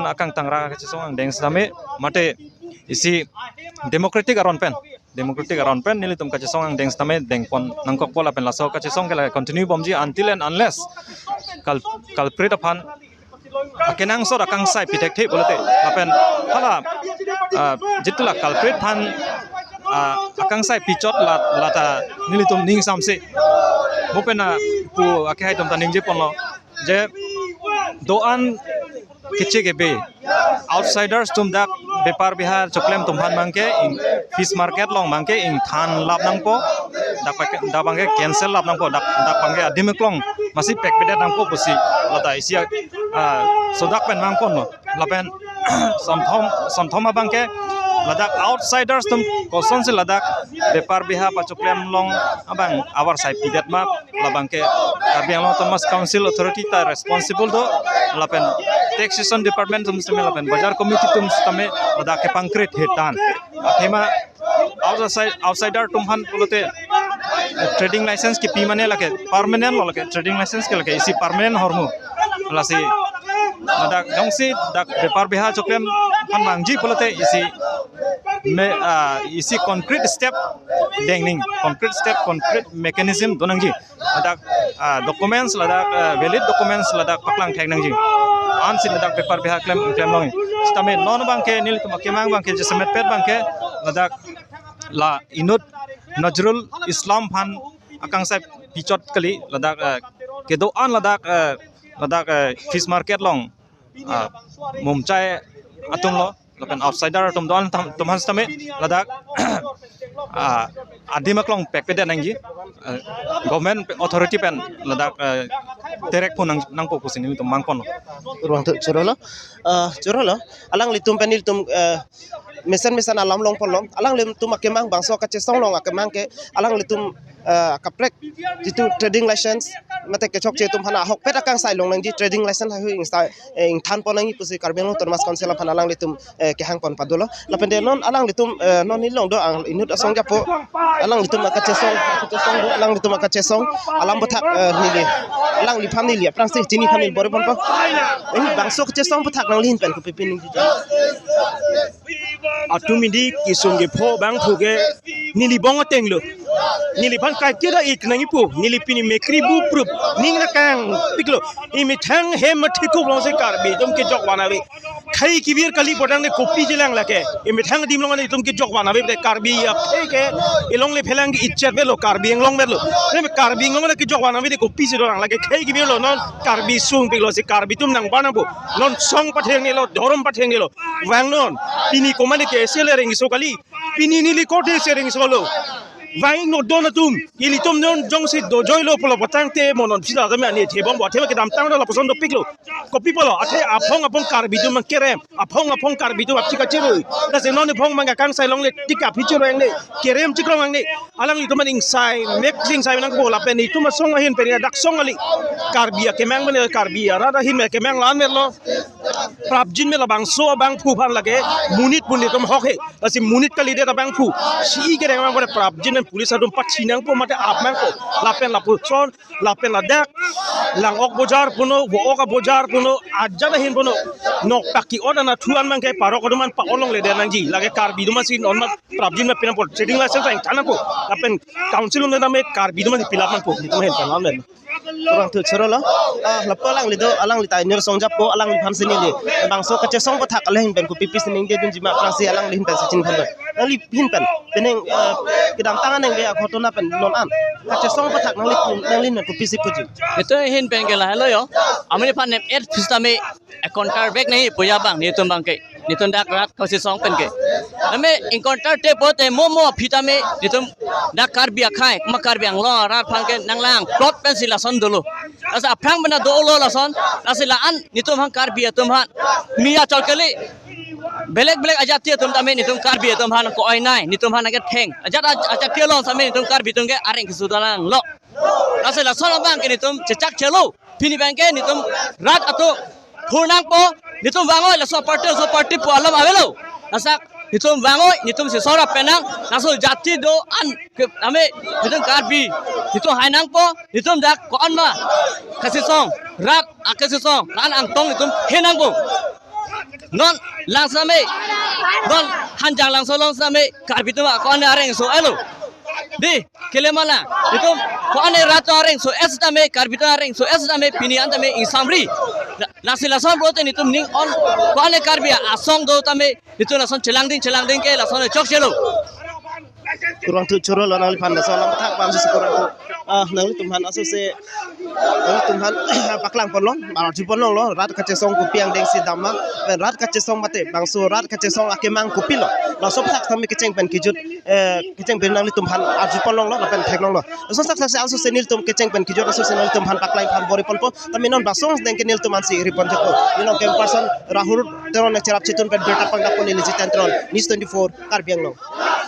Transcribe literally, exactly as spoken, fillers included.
Akangtang ra kachesong angdeng sitame mate isi democratic aron pen, democratic aron pen nelitum kachesong angdeng sitame dengpon nangkokpo lapen laso kachesong ke la continue bomji until and unless kal-, culprit aphan akenangsot akangsai pithekthe pulote lapen hala, ah, jitula culprit aphan, ah, akangsai pichot la, lata nelitum ning samse. Mo pen, ah, pu akehai atum ta ningjeponlo je do-an kechek ebe outsiders atum dak bepar bihar choklem atum aphan abangke ing fish market along abangke ingthan lap nangpo, dak abangke, dak abangke cancel lap nangpo, dak, dak abangke adim aklong masi pekpedet nangpo pusi lata isi, ah, sodak pen vangponlo. Lapen sonthom, sonthom abangke ladak outsiders atum kosonsi ladak bepar bihar pachoklem along abang avarsai pidet ma, labangke Karbi Anglong Autonomous Council authority ta responsible do, lapen taxation department atum sitame lapen bazar committee atum sitame ladak kepangkrit hetan. Athema outside, outsider atum aphan pulote, eh, trading license kipi mane lake permanent lo, lake trading license ke lake isi permanent ahormu. Lasi ladak jongsi dak bepar bihar choklem aphan vangji pulote isi me, ah, isi concrete step dengning, concrete step, concrete mechanism donangji. Ladak, ah, documents ladak, ah, valid documents ladak paklang thek nangji. Ansi ladak bepar bihar klem, klem long. Sitame non abangke nelitum akemang abangke jasemet pet abangke ladak la inut Nazrul Islam aphan akangsai pichot kali ladak, ah, kedo-an ladak, ah, ladak, ah, fish market along, ah, mumchai atumlo lapen outsider atum do-an atum, atum aphan sitame ladak, ah, adim aklong pekpedet nangji, ah, government authority pen ladak, ah, terek phone nang, nangpo pusi nelitum mangponlo. Ruang tu chorolo, ah, chorolo, alanglitum pen nelitum, ah, mesen mesen alam longponlo, alanglitum akemang bangso kachesong along akemang ke, alanglitum, ah, kaprek jitu trading license mate kechokche atum aphan ahokpet akangsai long nangji, trading license hahu ingsa, eh, ingthanpon nangji pusi Karbi Anglong Autonomous Council aphan alanglitum, eh, kehangpon padolo. Lapen de non alanglitum, eh, non nilong do ang inut asong japo, alanglitum akachesong, akachesong do, alanglitum akachesong alam aphuthak, eh, neli, alangliphan neli aphrangsi chini aphan neli bor-iponpo. Ini bangso kachesong aphuthak nanglihin pen kopi pi ningje? Atum ini kesung kepho abangphu ke neli bong atenglo. Neliphan kaiketa ik nangjipo, neli pini mekri buprup, ning nakangpiklo. Emethang hem mathikup alongsi Karbi atum kejok van ave. Khei kevir kali potang de kopisi lang lake. Emethang adim along de itum kejok van ave de Karbi akhei ke elongle phelang ke ichet avelo, Karbi Anglong avelo. Neme Karbi Anglong de kejok van ave de kopisi dorang lake, khei kevirlo, non Karbi sungpiklo si Karbi atum nangvan nangpo. Non song pathengnelo, dhorom pathengnelo. Vangnon, pini komane ke ese le rengso kali. Pini neli korte ese rengsolo. Vang non don atum, ilitum non jongsi dojoilo pulo potangte mo non sita tame ani thebong bo, thema kedamtang do lapuson dopiklo. Kopi pulo, athe aphong aphong Karbi atum abang kerem, aphong aphong Karbi atum aphi kachirui. Lasi non aphong abang akangsai longle tik aphi chirui angne, kerem chikrong angne. Alanglitum aning sai, mek sing sai nangpo lapen itum asong ahin pen dak song kali. Karbi akemang pen, Karbi arat ahin pen kemang lan merlo. Prapjin me labangso abangphu aphan lake monit monit atum hok he. Lasi monit kalidet abangphu. Si kereng abang pada prapjin pen police atum pathi nangpo mate ap nangpo. Lapen lapuson, lapen ladak. Lang-ok bojar puno, vo-ok abojar puno, ajat ahin puno. Nokpak ke-ot ana thu an abangke parok atum an pa-olongle det nangji. Lake Karbi atum si non ma prapjin ma pinangpo. Trading license ta ingthan nangpo. Lapen council atum tame Karbi atum si pilap nangpo. Itum ahin pen amen. Kurang tu chorolo. Ah, lapu alangli do, alangli ta inut asong japo, alangliphan si neli. Bangso kachesong aphuthak alanglihin pen kopi pisi ningjedunji ma aphrangsi alanglihin pen si chiniphan do. Alanglihin pen, penang, eh, kedamtang aneng ke aghotona pen non an. Kachesong aphuthak nangli, nanglihin pen kopisi puji? Itum ahin pen ke lahelo yo. Amonit aphan nem et pistame encounter vek nangji pu abang, netum abangke. Netum dak rat kachesong pen ke. Name encounter te pote mo mo aphi tame netum dak Karbi akhei, ma Karbi Anglong arat aphan ke nanglang plot pensi lason dolo. Lasi aphrang bena dolo lason, lasi la-an netum aphan Karbi atum aphan mi achol kali. Belek belek ajati atum tame netum Karbi atum aphan ko-oi nai, netum aphan ke theng. Ajat aj-, ajati along tame netum Karbi atum ke areng kesudalang lo. Lasi lason abangke netum chechakchelo. Pini abangke netum rat atum phur nangpo, netum vang-oi, laso party, laso party pu alam avelo. Laso netum vang-oi, netum si sora penang, laso jati do-an ke tame netum Karbi, netum hai nangpo, netum dak ko-an ma kachesong, rat akachesong, la-an angtong netum he nangpo. Non lang sitame, non Hanjanglangso along sitame Karbi atum ako-an areng so elo. Di, kele ma lang. Itum ko-an rat atum areng so-et sitame, Karbi atum areng so-et sitame pini an tame ingsamri. La-, lasi lason pulote netum ning-on ko-an Karbi asong do tame netum lason chelangding chelangding ke lason chokchelo. Kurvangthu choro lo nangliphan, laso alam thak pan si kurvangthu. Ah, nanglitum aphan asose, nanglitum aphan paklang ponlong, arju ponlonglo, rat kachesong kopi angdeng si dam ma, pen rat kachesong mate bangso rat kachesong akemang kopilo, laso thak tame kecheng pen kejut, eh, kecheng pen nanglitum aphan arju ponlonglo, lapen theklonglo. Laso thak thak si asose nelitum kecheng pen kejut asose nanglitum aphan paklang aphan bor-i ponpo, tame non basong deng ke nelitum ansi ri ponjokpo. Neli camera person Rahul Teron cherap chetun pen birta pangdapon, neli Jiten Teron, News twenty-four, Karbi Anglong.